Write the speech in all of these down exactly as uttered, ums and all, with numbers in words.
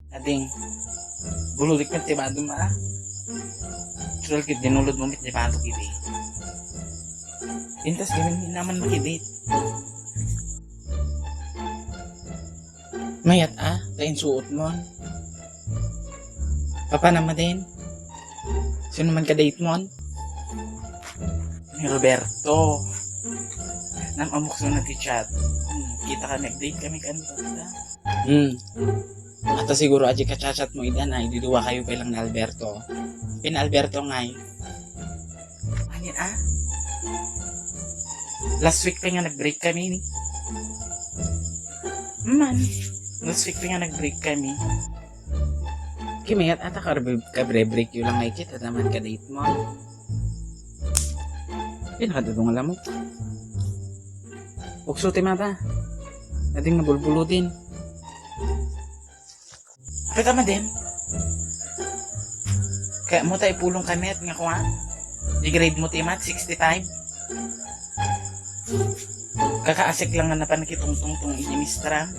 Ading, buludik met ti badom, a? Natural ket dinulod mo met ti batok idi. Intas gamin naman makidit. Mayat a, ta insuot mon. Papa naman din. Sino man ka-date mon? Ni Roberto. Nam amok so nag-chat. Hmm, kita kami, date kami kanto. Hmm. Ata siguro aji ka-chat mo idan ay, didua kayo pa lang ni Alberto. Pin Alberto ngay. Ano yun, ah? Last week pa nga nag-break kami ni. Man. Last week pa nga nag-break kami. Kimayat ata ka, ka-break yun lang ay kita naman ka-date mo. Pinakadudong alam mo. Ukso ti mata. Ading nga bulbulo din. Apay ka, madem? Kaya mo tayo pulong kami at nga kuha? Di grade mo ti math, sixty-five? Kakaasik lang nga napan nakitungtungtong iti mistra.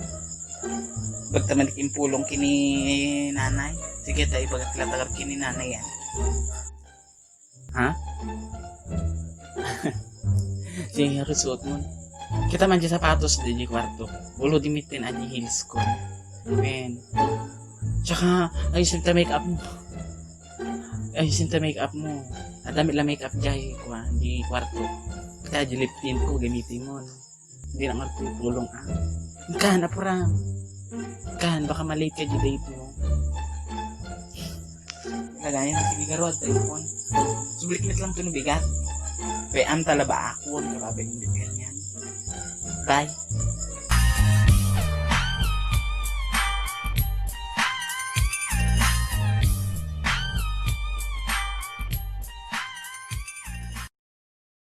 Bagta man ikimpulong kini nanay. Sige, tayo ibagak latagar kini nanay yan. Ha? Sige, nga suot mo. Kita man di sapatos di, di kwarto. Ulo di mitin aji heels ko. Men. Tsaka, ayusin ta make up mo. Ayusin ta make up mo. Adami la make up jay, kwa, di kwarto. Kita di lip tint ko, gamitin mo. Hindi na nga pulong, ah. Kan, apuram. Kan, baka malate ka di date mo. Lagayan, sige, garod, iPhone. Sublik lang ito bigat. Kaya ang talaba ako, ang grabe ng ganyan. Bye.